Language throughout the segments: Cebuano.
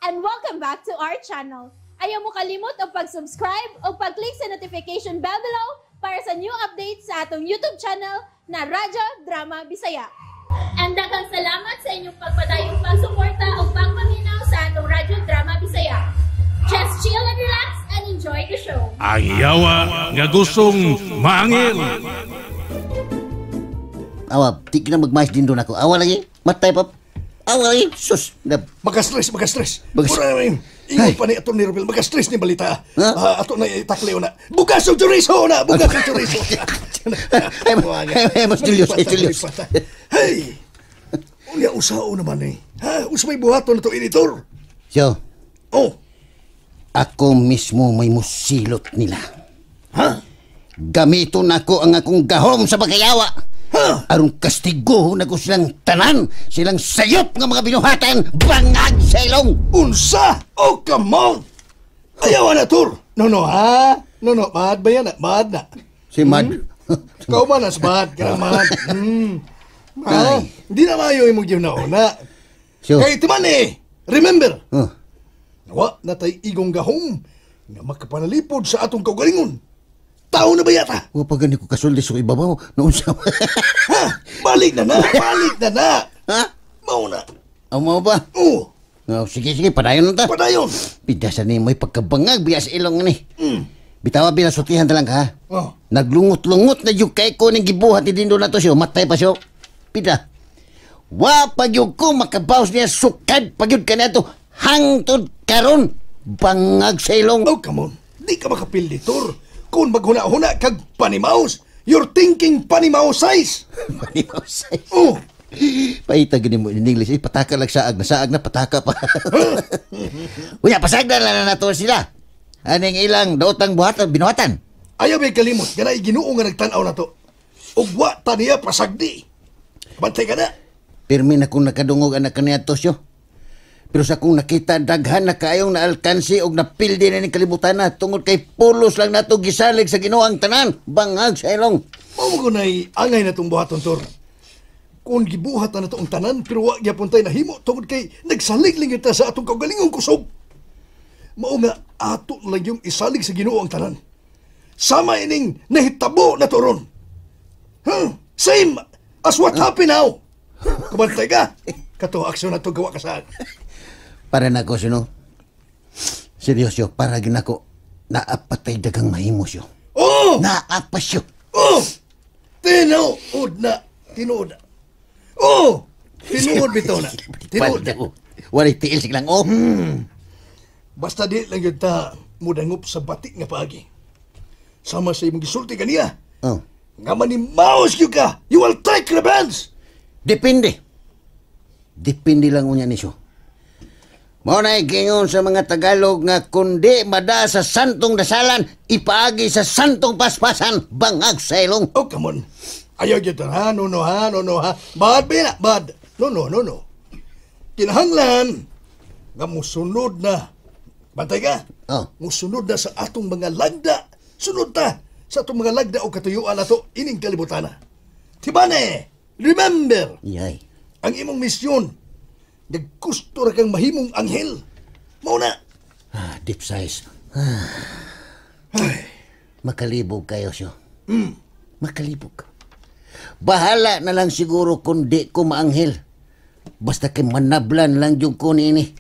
And welcome back to our channel. Ayaw mo kalimot og pag-subscribe o pag-click sa notification bell below para sa new updates sa atong YouTube channel na Radyo Drama Bisaya. And daghang salamat sa inyong pagpadayong pagsuporta o pagpaminaw sa atong Radyo Drama Bisaya. Just chill and relax and enjoy the show. Ang yawa nga gustong maangil. Awa, di ka na magmais din doon ako. Awa lagi, matay pa. Awa lagi, sus. Na, Maka-stress, maka-stress. Maka- Mura na ingon pa ni Atty. Romel, maka-stress ni balita. Ha? Ah, ato na itakliw na. Bugas og chorizo na, bugas og chorizo. Ay, ay, ay, mas Julius, ay, Julius. Hey! Unya usao naman eh. Ha, usa may buhaton na to, editor. So, Oh, ako mismo may musilot nila. Ha? Gamiton nako ang akong gahom sa pagkayawa. Ha? Aron kastigo nako silang tanan, silang sayop nga mga binuhatan, bangag sa ilong. Unsa? Oh, come on! Ayaw na, Tur. No, no, ha? No, no, mad ba yan? Mad na. Si Mad. Kau man as mad, kanang mad. Ha? Ay. Hindi na maayo imong ginauna. So, Kay timan eh, remember, oh, wa na tay igong gahom nga makapanalipod sa atong kaugalingon. Tao na ba yata? Wa pa gani ko kasuldi sa ibabaw. Naunsa. Ha? Balik na na, balik na na. Ha? Mao na. Amo ba? Oh, Oh, sige, sige, padayon na ta. Padayon. Pidasan ni mo'y pagkabangag biya sa ilong ni. Bitawa binasultihan ta lang ka, ha? Oh. Naglungot-lungot na yung kay ko ning gibuhat ni Dindo na to siyo. Matay pa siyo. Pida. Wa pa gyud ko makabaws niya sukad pa gyud kaniadto hangtod karon bangag sa ilong. Oh, come on. Di ka makapildi, Tor. Kung maghuna-huna kag panimaus, you're thinking panimaus size. Panimaw size. Oh, Paita gini mo in English. Eh, pataka lang saag na. Saag na, pataka pa. Unya, pasagdan lang na nato sila. Aning ilang daotang buhatan, binuhatan. Ayaw may kalimot, ganay Ginoo nga nagtan-aw na to. Ug wa ta niya pasagdi. Bantay ka na. Pirmi na kung nakadungog anak kaniya to siyo. Pero sa kung nakita daghan na kaayong naalkansi og napildi na ni kalibutan na tungod kay pulos lang nato gisalig sa Ginoo ang tanan, bangag sa ilong. Mao mo kunay angay na tong buhaton, Tor. Kung gibuhat na nato ang tanan pero wa gyapon tay nahimo tungod kay nagsalig lang gyud ta sa atong kaugalingong kusog. Mao nga ato lang yung isalig sa Ginoo ang tanan. Sama ining nahitabo na to ron. Huh? Same as what happened now. Kumantay ka. Kato aksyon na to gawa ka saan. Para nako sino. Seryoso, para ginako naapatay dagang mahimo siyo. Oh! Naapa siyo. Oh! Tinuod na. Tinuod na. Oh! Tinuod bitaw na. Tinuod na. Walay tiil silang oh. Basta di lang yun ta mudangup sa batik nga paagi. Sama sa imong gisulti kaniya. Oh. Nga manimaos yun ka, you will take revenge! Depende. Depende lang unya ni siyo. Mao na gingon sa mga Tagalog nga kundi mada sa santong dasalan, ipaagi sa santong paspasan, bangag sa ilong. Oh, come on. Ayaw yun ha, no, no, ha, no, no, ha. Bad ba yun, ha? Bad. No, no, no, no. Kinahanglan nga musunod na. Bantay ka. Oh. Musunod na sa atong mga lagda. Sunod ta sa atong mga lagda o katuyuan nato ining kalibutana. Tibane, remember, Yay. Ang imong misyon, naggusto ra kang mahimong anghel. Mao na. Ah, deep size. Ah. Makalibog kayo siyo. Makalibog. Bahala na lang siguro kung di ko maanghel. Basta kay manablan lang yung ko niini.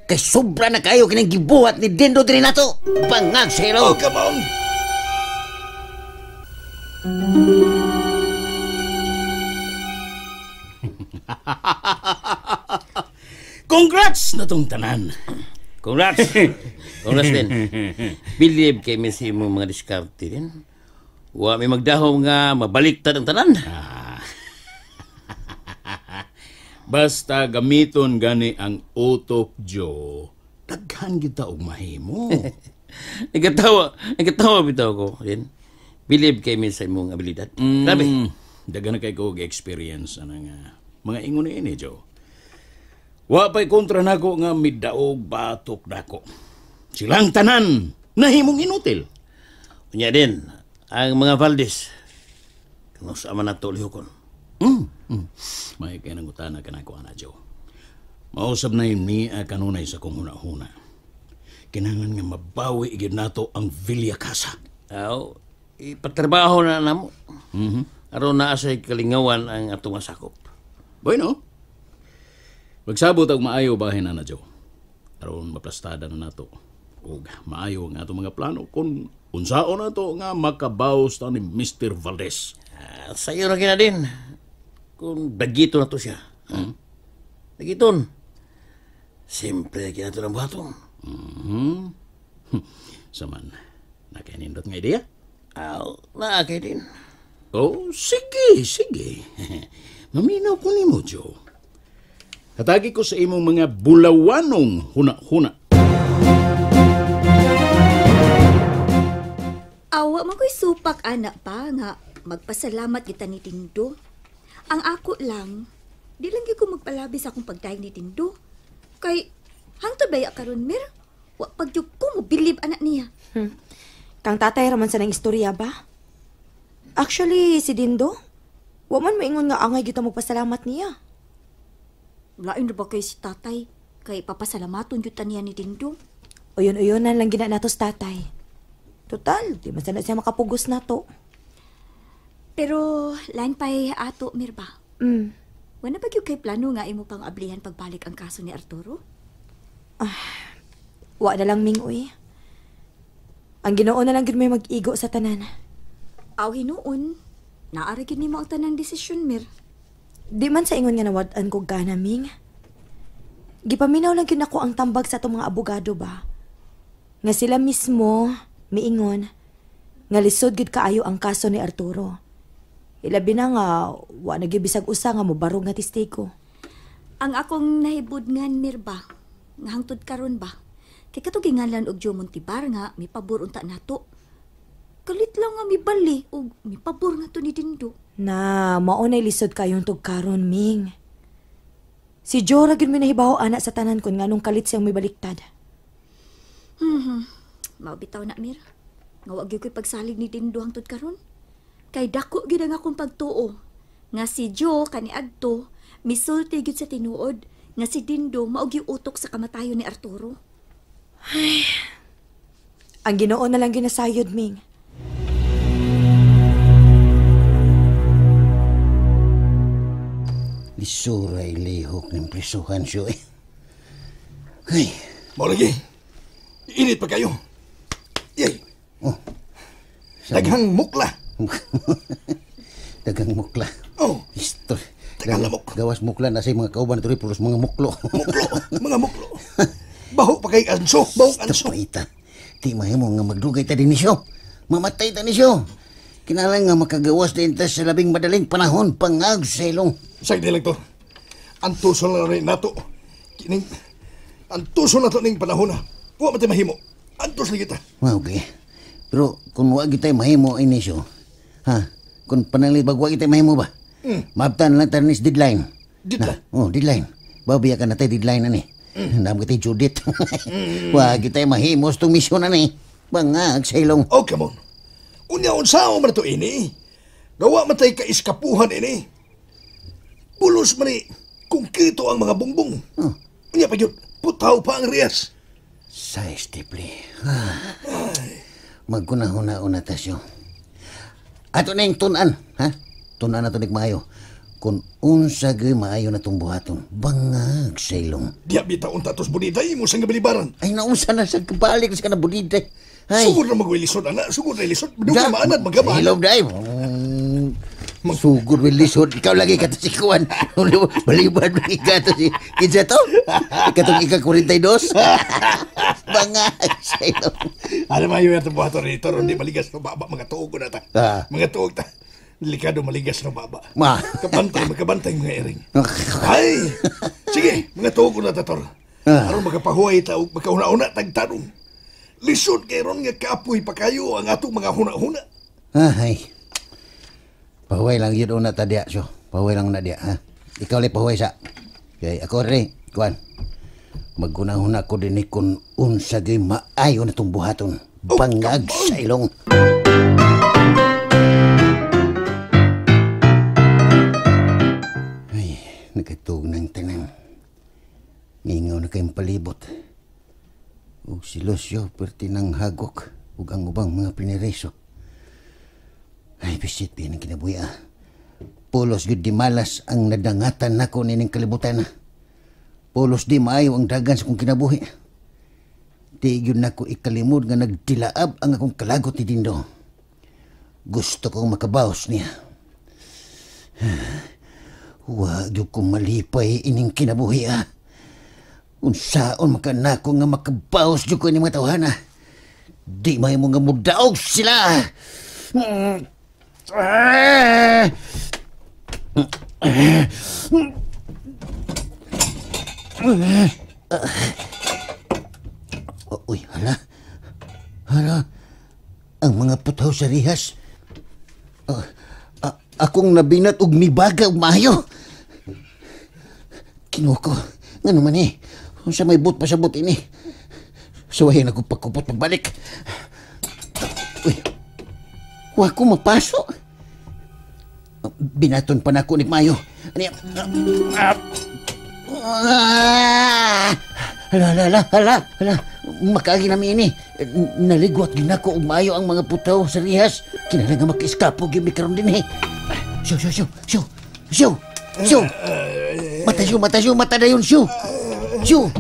Kay sobra na kayo kining gibuhat ni Dindo diri nato. Bangag sa ilong. Oh, come on. Congrats na tong tanan. Congrats. Congrats din. Believe kay mi sa imong mga diskarte din. Wa may magdahom nga mabaliktad ang tanan. Basta gamiton gani ang utok, Joe, daghan kita og mahimo. Nagatawa bitaw ko din. Believe kay mi sa imong abilidad. Grabe. Daghan na kay ko og experience ana nga mga ingon ni ini, Joe. Wa pa'y kontra nako nga midaog batok nako. Silang tanan nahimong inutil. Unya din ang mga Valdez. Kung sa man nato lihokon. May kay nangutana ka nako ana, Joe. Mausab na yun niya kanunay sa kong huna-huna. Kinahanglan nga mabawi gyud nato ang Villa Casa. Aw, ipatrabaho na namo. Aron naa say kalingawan ang atong sakop. Bueno. Magsabot og maayo bahin na Joe. Aron maplastada na nato. Ug maayo ang atong mga plano kung unsaon nato nga makabaws ta ni Mr. Valdez. Sayo ra kina din. Kung dagito na to siya. Dagiton. Siyempre kina to ng buhaton. Saman, nakainindot nga ideya? Aw, naakay din. Oh, sige, sige. Maminaw ko nimo, Joe. Hatagi ko sa imong mga bulawanong huna-huna. Awa man ko'y supak, anak pa, nga magpasalamat kita ni Dindo. Ang ako lang, di lang gyud ko magpalabi sa akong pagdaig ni Dindo. Kay, hangtod baya karon Mir? Wa pag gyud ko mobilib anak niya. Kang tatay raman sa nang istorya ba? Actually, si Dindo, wa man maingon nga angay gyud ta magpasalamat niya. Lain ra ba kay si tatay? Kay papasalamaton gyud ta niya ni Dindo. Uyon-uyonan lang gina nato sa tatay. Total, di man sana siya makapugos na to. Pero, lain pa'y ato, Mir ba? Wala ba gyud kay plano nga imo pang ablihan pagbalik ang kaso ni Arturo? Wa na lang, Ming, uy. Ang Ginoo na lang gyud may mag-igo sa tanan. Aw, hinuon. Naara gyud nimo ang tanang desisyon, Mir. Di man sa ingon nga nawad-an ko gana, Ming. Gipaminaw lang gyud nako ang tambag sa atong mga abogado ba. Nga sila mismo miingon nga lisod gyud kaayo ang kaso ni Arturo. Ilabi na nga wa na gyud bisag usa nga mobarog nga testigo. Ang akong nahibudngan, Mir ba, nga hangtod karon ba, kay katong ginganlan og Joe Montibar nga mipabor unta nato. Kalit lang nga mibali og mipabor nga to ni Dindo. Na, mao nay lisod kayong tugkaron, Ming. Si Joe ra gyud may nahibaw ana sa tanan kon nganong kalit siyang mibaliktad. Mao bitaw na, Mir. Nga wa gyud ko'y pagsalig ni Dindo hangtod karon. Kay dako gyud ang akong pagtuo nga si Joe kaniadto misulti gyud sa tinuod nga si Dindo mao gyud utok sa kamatayon ni Arturo. Ay, ang Ginoo na lang ginasayod, Ming. Lisuray lihok ng prisuhan siyo eh. Ay. Mao lagi. Init pa kayo. Yay. Oh. Daghang mukla. Daghang mukla. Oh. Isto. Tagalog. Gawas mukla na sa mga kauban na puros mga muklo. Muklo. Mga muklo. Baho pa kay anso. Baho anso. Paita. Di mahimo nga magdugay ta din siyo. Mamatay ta ni siyo. Kinahanglan nga makagawas din ta sa labing madaling panahon pangag sa ilong. Sagdi lang to. Antuson na rin nato. Kining antuson na to ning panahon na. Wa man tay mahimo. Antos lagi ta. Okay. Pero kung wa gyud tay mahimo ini siyo. Ha? Kung panalit bag wa gyud tay mahimo ba? Maabtan lang ta nis deadline. Deadline? Na, oh, deadline. Babiya ka na tay deadline ani. Ndam kitay Judith. Wa gyud tay mahimo sa tong misyon ani. Bangag sa ilong. Oh, come on. Unya unsaon man to ini? Gawa man tay kaiskapuhan ini. Bulos man ni kung kito ang mga bungbong. Oh. Unya pa gyud, putaw pa ang riyas. Sa estipli. Magkunahuna-una ta siyo. Ato na yung tunan, ha? Tunan na to nig maayo. Kung unsa gyud maayo na tong buhaton, bangag sa ilong. Diya bitaw unta tos budiday mo sang gabilibaran. Ay naunsa na sa kabalik sa kana budiday. Ay. Sugod na magwilisod ana, sugod na ilisod. Dugay maanad magama. Hilom dai. Sugod with lisod. Ikaw lagi ka to si Kuan. Balibad lagi ka to si kinsa to? Katong ika 42. Bangag sa ilong. Ano mayo atong buhaton rito ron di maligas no baba mga tuog na ta. Ah. Mga tuog ta. Delikado maligas no baba. Ma. Kabantay, magkabantay mga iring. Ay! Sige, mga tuog na ta tor. Ah. Aron makapahuway ta ug makauna-una tag tanong. Lisod kay ron nga kapoy pa kayo ang atong mga huna-huna. Ay. Pahuway lang yun una ta diya, so. Pahuway lang una diya, ha? Ikaw lang pahuway sa. Kay ako rin, kuan. Maggunahuna ko din kung unsa gyud maayo na tong buhaton. Bangag sa ilong. Ay, nagkatug ng tanan. Mingaw na kayong palibot. Ug si Lucio perti ng hagok ug ang ubang mga pinireso. Ay, bisit biyan ang kinabuhi ah. Pulos gyud di malas ang nadangatan nako nining kalibutan. Pulos di maayo ang dagan sa kong kinabuhi. Di gyud nako ikalimod nga nagdilaab ang akong kalagot ni Dindo. Gusto kong makabaos niya. Wa gyud ko malipay ining kinabuhi ah. Unsaon makanako nga makabaos gyud ko ining mga tawhana. Di mahimo nga mudaog sila. Uy, hala. Hala. Ang mga putaw sa rihas. Akong nabinat og mibaga og maayo. Kinuko. Ngano man eh. Unsa may but pa sa but ini. Suwahin ako pagkupot pagbalik. Uy. Wa ko mapaso. Binaton pa nako ni Mayo. Ani. Hala, hala, hala, hala. Makaagi nami ini. Naligwat gid nako og maayo ang mga putaw sa rihas. Kinahanglan nga maka-eskapo gyud mi karon dinhi. Siyo, siyo, siyo, siyo. Siyo. Siyo. Mata siyo, mata siyo, mata dayon siyo. Siyo.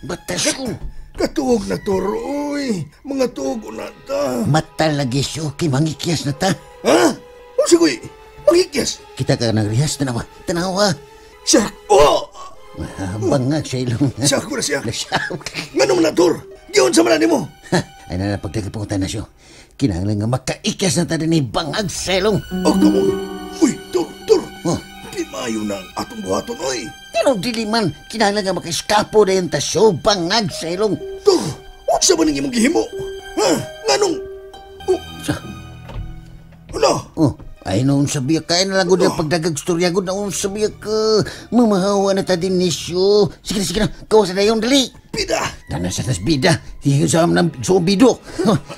Mata siyo. Katuog na toro, oy. Mga tuog na ta. Mata lagi siyo, kay mangikyas na ta. Ha? Unsa koy? Mangikyas? Kita ka nang rihas, tanawa. Tanawa. Siya. Oh! Bangag sa ilong. Siya ko na siya. Nganong na, Tor? Giyon sa man nimo. Ay na pagdagpapunta na siya. Kinahanglan nga makaikyas na ta din bangag sa ilong. Oh, kamo. Uy, Tor, Tor. Oh. Di maayo na ang atong buhaton, oy. Tinong dili man, kinahanglan nga makaiskapo na yung tasyo, bangag sa ilong. Tor, unsa ba nang imong gihimo? Ha? Nganong? Oh. Sa? Ano? Oh. Ay, noon sabi ka, ay nalagod na pagdagag storya ko, noon sabi ka, mamahawa na ta din nisyo. Sige na, sige na, kawasan na yung dali. Bida! Dana sa tas bida, sige sa amang subido.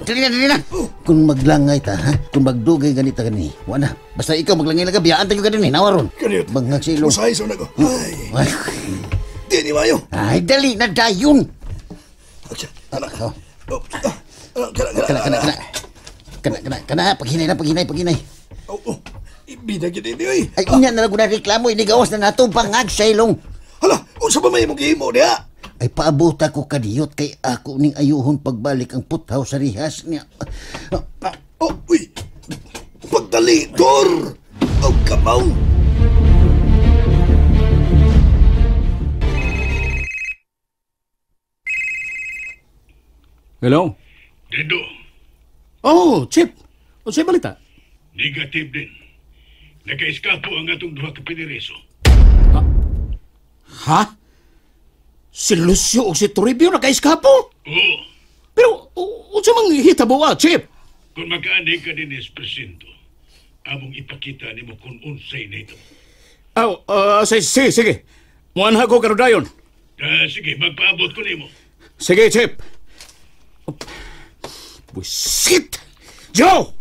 Dali na, dali na. Kung maglangay ta, ha? Kung magdugay ganita gani, wala. Basta ikaw maglangay lang ka, biyaan tayo ganun eh, nawaron. Kaniyot. Bangag sa ilong. Usahay sa una ko. Ay. Ay. Di ni Mayo. Ay, dali na dayon. Anak. Oh. Kana, Kana, kana, kana. Kana, kana, kana, paghinay na, paghinay, paghinay. Oh, oh. Ibida gid ini oy. Ay, unya na lang na reklamo, inigawas na nato bangag sa ilong. Hala, unsa ba may imong gihimo diha? Ay, paabot ako kadiyot kay ako ning ayuhon pagbalik ang puthaw sa rihas niya. Oh, uy. Pagdali, Tor. Oh, kamaw. Hello? Dindo. Oh, Chip. Unsay balita? Negative din. Naka-eskapo ang atong duha ka pinireso. Ha? Si Lucio o si Toribio naka-eskapo? Oo. Pero, unsa mang hitabo ah, Chip? Kung makaani ka din is presinto, among ipakita nimo kung unsay nito. Oh, sige, sige. Muanha ko karon dayon. Sige, magpaabot ko nimo. Sige, Chip. Buisit! Joe!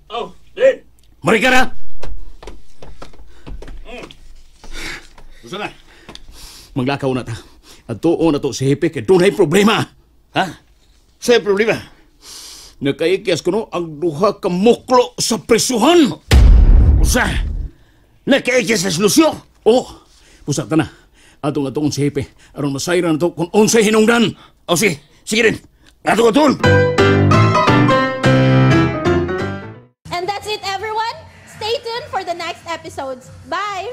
Oh, Din! Mari ka na! Gusto na? Maglakaw na ta. At tuon na to si Hepe kay dunay problema. Ha? Sa'yo problema? Nakaikyas ko no ang duha ka muklo sa presuhan. Usa? Nakaikyas na si Lucio? Oh, pusa ta na. Atong atong si Hepe. Aron masayran na to kung unsay hinungdan. O sige, sige din. Atong atong! And that's it, everyone. Stay tuned for the next episodes. Bye!